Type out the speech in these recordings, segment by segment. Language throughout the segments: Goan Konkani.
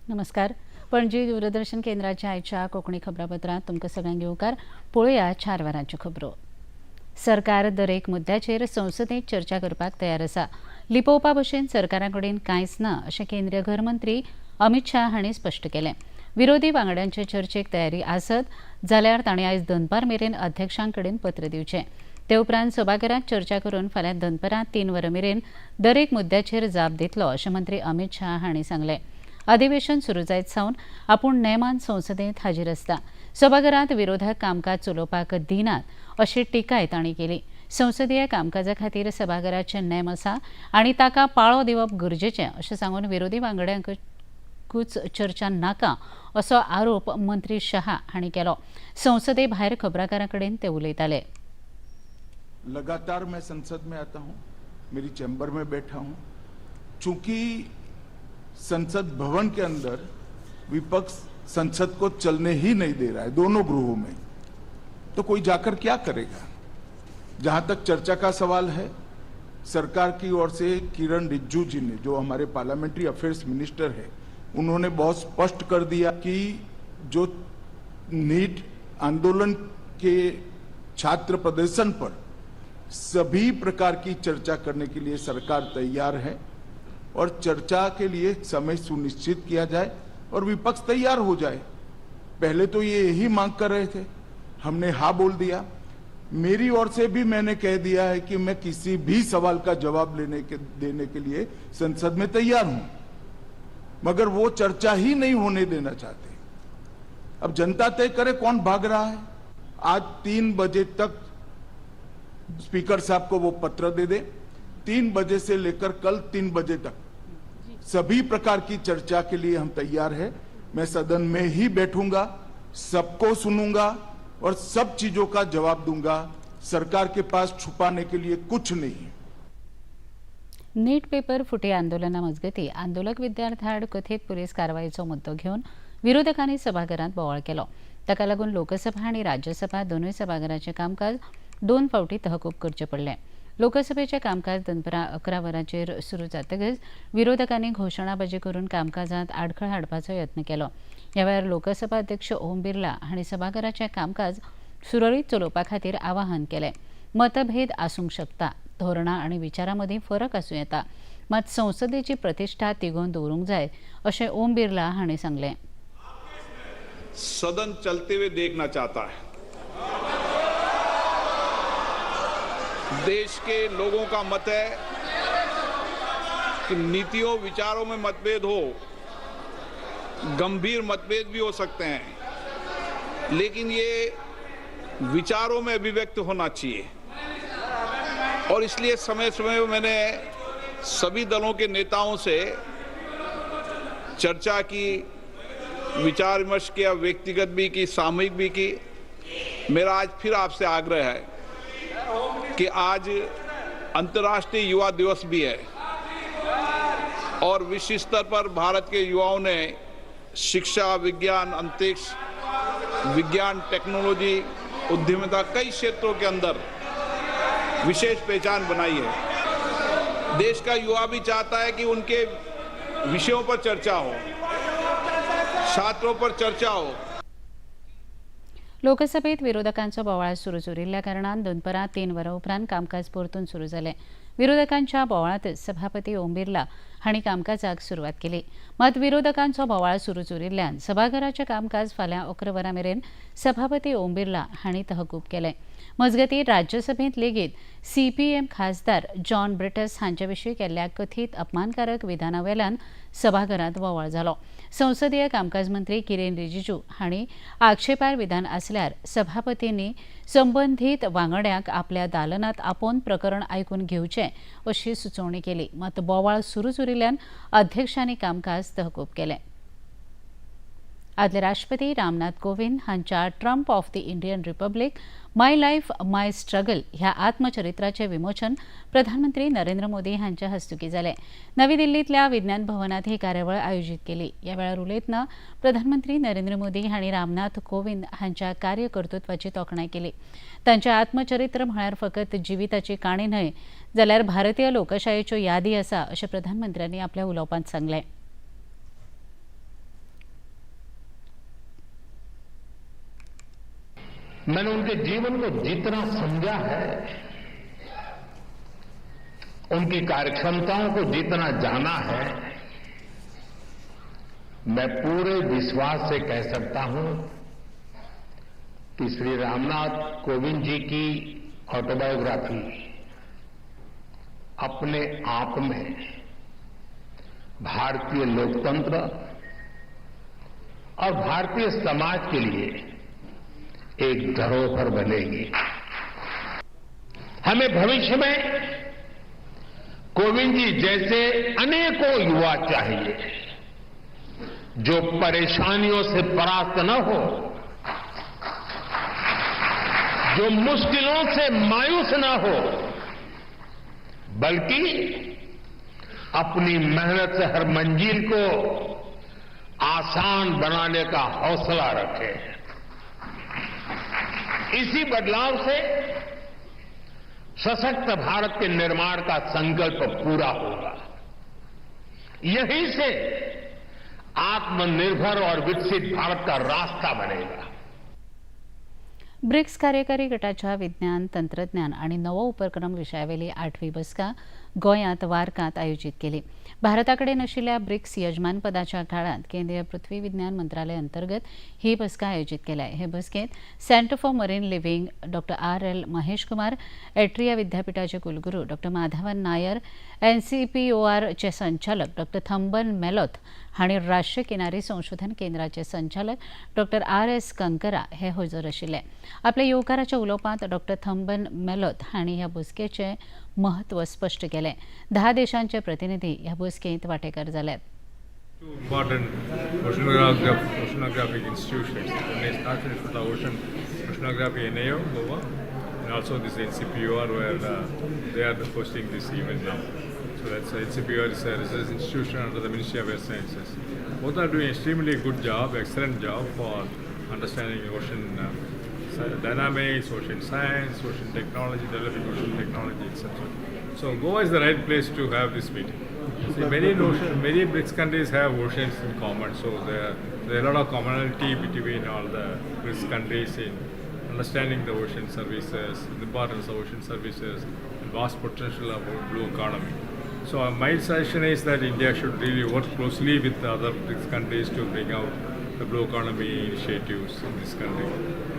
नमस्कार. पणजी दूरदर्शन केंद्राच्या आयच्या कोंकणी खबरापत्रांत तुमकां सगळ्यांक येवकार. पळोवया 4 वरांच्यो खबरो. सरकार दरेक मुद्द्याचेर संसदेत चर्चा करपाक तयार आसा. लिपोवपा भशेन सरकारा कडेन कांयच ना अशें केंद्रीय घरमंत्री अमित शाह हांणी स्पश्ट केलें. विरोधी वांगड्यांचे चर्चेक तयारी आसत जाल्यार तांणी आयज दनपार मेरेन अध्यक्षां कडेन पत्र दिवचें. ते उपरांत सभाघरांत चर्चा करून फाल्यां दनपरां 3 वरां मेरेन दरेक मुद्द्याचेर जाप दितलो अशें मंत्री अमित शाह हांणी सांगलें. अधिवेशन सुरू जायत सावन आपूण नेमान संसदेंत हाजीर आसता. सभाघरांत विरोधक कामकाज चलोवपाक दिनात अशी टिकाय तांणी केली. संसदीय कामकाजा खातीर सभाघराचे नेम आसा आनी ताका पाळो दिवप गरजेचें अशें सांगून विरोधी वांगड्यांकूच चर्चा नाका असो आरोप मंत्री शहा हांणी केलो. संसदे भायर खबराकारां कडेन ते उलयताले. लगातार मैं संसद में आता हूं, मेरी चैम्बर में बैठा हूं. चूंकि संसद भवन के अंदर विपक्ष संसद को चलने ही नहीं दे रहा है दोनों गृहों में, तो कोई जाकर क्या करेगा? जहां तक चर्चा का सवाल है, सरकार की ओर से किरण रिजिजू जी ने, जो हमारे पार्लियामेंट्री अफेयर्स मिनिस्टर है, उन्होंने बहुत स्पष्ट कर दिया कि जो नीट आंदोलन के छात्र प्रदर्शन पर सभी प्रकार की चर्चा करने के लिए सरकार तैयार है और चर्चा के लिए समय सुनिश्चित किया जाए और विपक्ष तैयार हो जाए. पहले तो ये यही मांग कर रहे थे, हमने हाँ बोल दिया. मेरी ओर से भी मैंने कह दिया है कि मैं किसी भी सवाल का जवाब लेने के देने के लिए संसद में तैयार हूं, मगर वो चर्चा ही नहीं होने देना चाहते. अब जनता तय करे कौन भाग रहा है. आज 3 बजे तक स्पीकर साहब को वो पत्र दे दे. 3 बजे से लेकर कल 3 बजे तक सभी प्रकार की चर्चा के लिए हम तैयार हैं. मैं सदन में ही बैठूंगा, सबको सुनूंगा और सब चीजों का जवाब दूंगा. सरकार के पास छुपाने के लिए कुछ नहीं है. नीट पेपर फुटी आंदोलना मजगती आंदोलक विद्यार्थ्यां आड कथीत पुलीस कारवायेचो मुद्दो घेवन विरोधकांनी सभाघरांत बोवाळ केलो. ताका लागून लोकसभा आनी राज्यसभा दोनूय सभाघराचें कामकाज 2 फावटी तहकूब करचें पडलें. लोकसभेचें कामकाज दनपरां 11 वरांचेर सुरू जातकच विरोधकांनी घोशणाबाजी करून कामकाजांत आडखळ हाडपाचो यत्न केलो. ह्या वेळार लोकसभा अध्यक्ष ओम बिर्ला हांणी सभाघराचें कामकाज सुरळीत चलोवपा खातीर आवाहन केलें. मतभेद आसूंक शकता, धोरणां आनी विचारां मदीं फरक आसूं येता, मात संसदेची प्रतिश्ठा तिगोवन दवरूंक जाय अशें ओम बिर्ला हांणी सांगलें. सदन चलते हुए देखना चाहता है. देश के लोगों का मत है कि नीतियों विचारों में मतभेद हो, गंभीर मतभेद भी हो सकते हैं, लेकिन ये विचारों में अभिव्यक्त होना चाहिए. और इसलिए समय समय पर मैंने सभी दलों के नेताओं से चर्चा की, विचार विमर्श किया, व्यक्तिगत भी की, सामूहिक भी की. मेरा आज फिर आपसे आग्रह है कि आज अंतर्राष्ट्रीय युवा दिवस भी है और विश्व स्तर पर भारत के युवाओं ने शिक्षा, विज्ञान, अंतरिक्ष विज्ञान, टेक्नोलॉजी, उद्यमिता, कई क्षेत्रों के अंदर विशेष पहचान बनाई है. देश का युवा भी चाहता है कि उनके विषयों पर चर्चा हो, छात्रों पर चर्चा हो. लोकसभेत विरोधकांचो बोवाळ सुरू उरिल्ल्या कारणान दनपरां 3 वरां उपरांत कामकाज परतून सुरू जालें. विरोधकांच्या बोवाळांतच सभापती ओम बिर्ला हांणी कामकाजाक सुरवात केली. मात विरोधकांचो बोवाळ सुरू उरिल्ल्यान सभाघराचें कामकाज फाल्यां 11 वरां मेरेन सभापती ओम बिर्ला हांणी तहकूब केलें. मजगतीं, राज्यसभेंत लेगीत सीपीएम खासदार जॉन ब्रिटस हांचे विशीं केल्ल्या कथीत अपमानकारक विधाना वेल्यान सभाघरांत बोवाळ जालो. संसदीय कामकाज मंत्री किरेन रिजिजू हांणी आक्षेपार्ह विधान आसल्यार सभापतींनी संबंदीत वांगड्यांक आपल्या दालनांत आपोवन प्रकरण आयकून घेवचें अशी सुचोवणी केली. मात बोवाळ सुरूच उरिल्ल्यान अध्यक्षांनी कामकाज तहकूब केलें. आदले राष्ट्रपती रामनाथ कोविंद हांच्या Triumph of the Indian Republic: My Life My Struggle ह्या आत्मचरित्राचें विमोचन प्रधानमंत्री नरेंद्र मोदी हांच्या हस्तुकीं जालें. नवी दिल्लींतल्या विज्ञान भवनांत ही कार्यावळ आयोजीत केली. ह्या वेळार उलयतना प्रधानमंत्री नरेंद्र मोदी हांणी रामनाथ कोविंद हांच्या कार्यकर्तृत्वाची तोखणाय केली. तांचें आत्मचरित्र म्हळ्यार फकत जिविताची काणी न्हय जाल्यार भारतीय लोकशायेच्यो यादी आसा अशें प्रधानमंत्र्यांनी आपल्या उलोवपांत सांगलें. मैंने उनके जीवन को जितना समझा है, उनकी कार्यक्षमताओं को जितना जाना है, मैं पूरे विश्वास से कह सकता हूं कि श्री रामनाथ कोविंद जी की ऑटोबायोग्राफी अपने आप में भारतीय लोकतंत्र और भारतीय समाज के लिए एक धरोहर बनेगी। हमें भविष्य में कोविंद जी जैसे अनेकों युवा चाहिए जो परेशानियों से परास्त न हो, जो मुश्किलों से मायूस न हो, बल्कि अपनी मेहनत से हर मंजिल को आसान बनाने का हौसला रखे। इसी बदलाव से सशक्त भारत के निर्माण का संकल्प पूरा होगा। यहीं से आत्मनिर्भर और विकसित भारत का रास्ता बनेगा। ब्रिक्स कार्यकारी गटाच्या विज्ञान, तंत्रज्ञान आणि नवो उपक्रम विशयावेली 8वी बसका गोंयांत वार्कांत आयोजीत केली। भारताकडे नाशिल्ल्या ब्रिक्स यजमानपदाच्या काळात केंद्रीय पृथ्वी विज्ञान मंत्रालय अंतर्गत ही बसका आयोजीत केल्या। हे बसकेत centre for marine living doctor R L Mahesh Kumar, atria विद्यापीठाचे कुलगुरू डॉक्टर माधवन नायर, एनसीपीओआरचे संचालक डॉक्टर थंबन मेलोथ हांणी राष्ट्रीय किनारी संशोधन केंद्राचे संचालक डॉक्टर आर एस कंकरा हे हजर आशिल्ले। आपल्या येवकाराच्या उलोवपांत डॉक्टर थंबन मेलोथ हांणी ह्या बसकेचें म्हत्व स्पश्ट केलें। 10 देशांचे प्रतिनिधी ह्या बसकेंत वांटेकार जाल्यात। Two important oceanographic institutions. One is National Institute of Ocean Oceanography, NIO, Goa, and also this NCPOR, where they are hosting this event now. So that's NCPOR is a research institution under the Ministry of Earth Sciences. Both are doing extremely good job, excellent job for understanding ocean dynamics, ocean science, ocean technology, developing ocean technology, etc. So Goa is the right place to have this meeting. See, many BRICS countries have oceans in common, so there are a lot of commonality between all the BRICS countries in understanding the ocean services, the importance of ocean services, and vast potential of blue economy. So my suggestion is that India should really work closely with the other BRICS countries to bring out the blue economy initiatives in this country.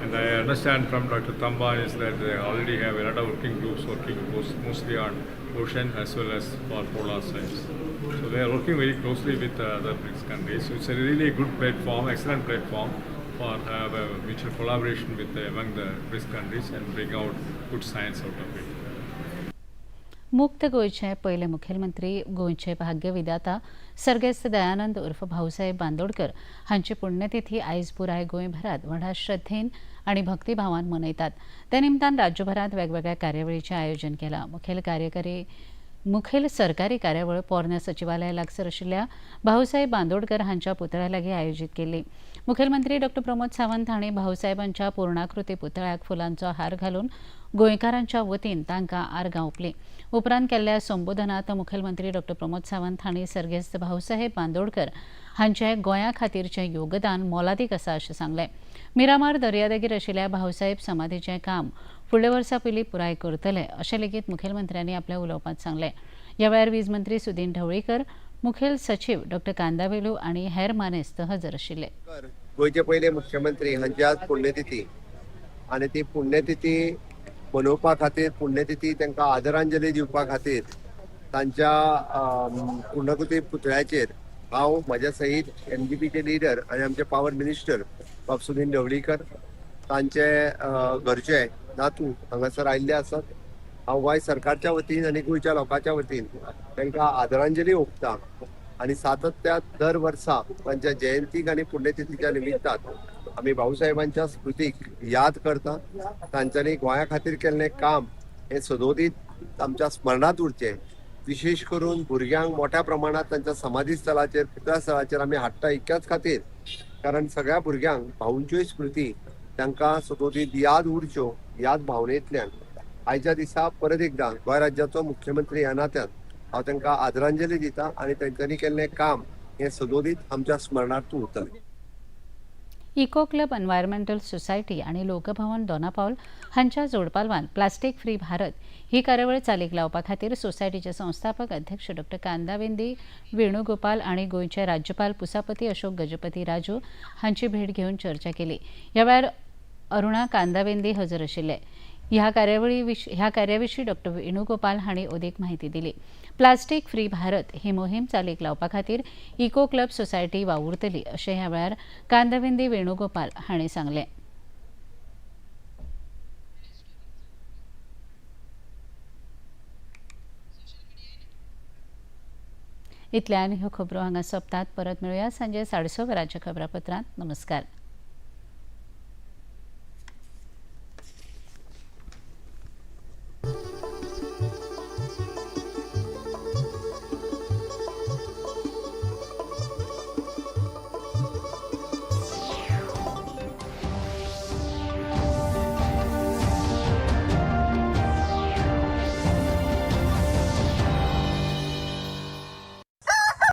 And I understand from Dr. Thamban is that they already have a lot of working groups working mostly on ocean as well as for polar science. So they are working very closely with the other BRICS countries. So it's a really good platform, excellent platform for have a mutual collaboration with among the BRICS countries and bring out good science out of it. मुक्त गोंयचे पयले मुखेलमंत्री, गोंयचे भाग्यविधाता सर्गेस्त दयानंद उर्फ भाऊसाहेब बांदोडकर हांची पुण्यतिथी आयज पुराय गोंयभरात व्हडा श्रद्धेन आनी भक्तिभावान मनयतात। त्या निमतान राज्यभरात वेगवेगळ्या कार्यावळीचें आयोजन केलां। मुखेल सरकारी कार्यावळ पोरण्या सचिवालया लागसर आशिल्ल्या भाऊसाहेब बांदोडकर हांच्या पुतळ्या लागीं आयोजीत केल्ली। मुखेलमंत्री डॉक्टर प्रमोद सावंत हांणी भाऊसाहेबांच्या पूर्णाकृती पुतळ्याक फुलांचो हार घालून गोंयकारांच्या वतीन तांकां आर्गां ओंपलीं। उपरांत केल्ल्या संबोधनात मुखेलमंत्री डॉक्टर प्रमोद सावंत हांणी सर्गेस्त भाऊसाहेब बांदोडकर हांचे गोंया खातीरचें योगदान मोलादीक आसा अशें सांगलें। मिरामार दर्यादेगेर आशिल्ल्या भाऊसाहेब समाधीचें काम फुडल्या वर्सा पयलीं पुराय करतले अशें लेगीत मुखेलमंत्र्यांनी आपल्या उलोवपांत सांगलें। ह्या वेळार वीज मंत्री सुदीन ढवळीकर, मुखेल सचीव डॉक्टर कांदावेलू आनी हेर मानेस्त हजर आशिल्ले। गोंयचे पयले मुख्यमंत्री हांची आज पुण्यतिथी आनी ती पुण्यतिथी मनोवपा खातीर, पुण्यतिथी तांकां आदरांजली दिवपा खातीर तांच्या पूर्णाकृती पुतळ्याचेर हांव म्हज्या सहीत एमजीपीचे लिडर आनी आमचे पावर मिनिस्टर बाब सुदीन ढवळीकर, तांचे घरचे नातू हांगासर आयिल्ले आसात। हांव गोंय सरकारच्या वतीन आनी गोंयच्या लोकांच्या वतीन तांकां आदरांजली ओंपता आनी सातत्यात दर वर्सा तांच्या जयंतीक आनी पुण्यतिथीच्या निमित्तान आमी भाऊसाहेबांच्या स्मृतीक याद करता। तांच्यांनी गोंया खातीर केल्लें काम हें सदोदीत आमच्या स्मरणांत उरचें, विशेष करून भुरग्यांक मोठ्या प्रमाणात तांच्या समाधी स्थलाचेर, पुतळा स्थलाचेर आमी हाडटा इतक्याच खातीर, कारण सगळ्या भुरग्यांक भाऊंच्योय स्मृती तांकां सदोदीत याद उरच्यो ह्याच भावनेंतल्यान आयच्या दिसा परत एकदां गोंय राज्याचो मुख्यमंत्री ह्या नात्यान हांव तांकां आदरांजली दिता आनी तांच्यांनी केल्लें काम हें सदोदीत आमच्या स्मरणांत उरतलें। इको क्लब एन्वायरमेंटल सोसायटी आनी लोकभवन दोनापावल हांच्या जोडपालवान प्लास्टीक फ्री भारत ही कार्यावळ चालीक लावपा खातीर सोसायटीचे संस्थापक अध्यक्ष डॉ कांदावेंदी वेणुगोपाल आनी गोंयचे राज्यपाल पुसापती अशोक गजपती राजू हांची भेट घेवन चर्चा केली. ह्या वेळार अरुणा कांदावेंदी हजर आशिल्ले. ह्या कार्याविशीं डॉ वेणुगोपाल हांणी अदीक म्हायती दिली. प्लास्टीक फ्री भारत ही मोहीम चालीक लावपा खातीर इको क्लब सोसायटी वावुरतली अशें ह्या वेळार कांदवेंदी वेणुगोपाल हांणी सांगलें. इतल्यान ह्यो खबरो हांगा सोंपतात. परत मेळुया सांजे 6:30 वरांच्या खबरापत्रांत. नमस्कार.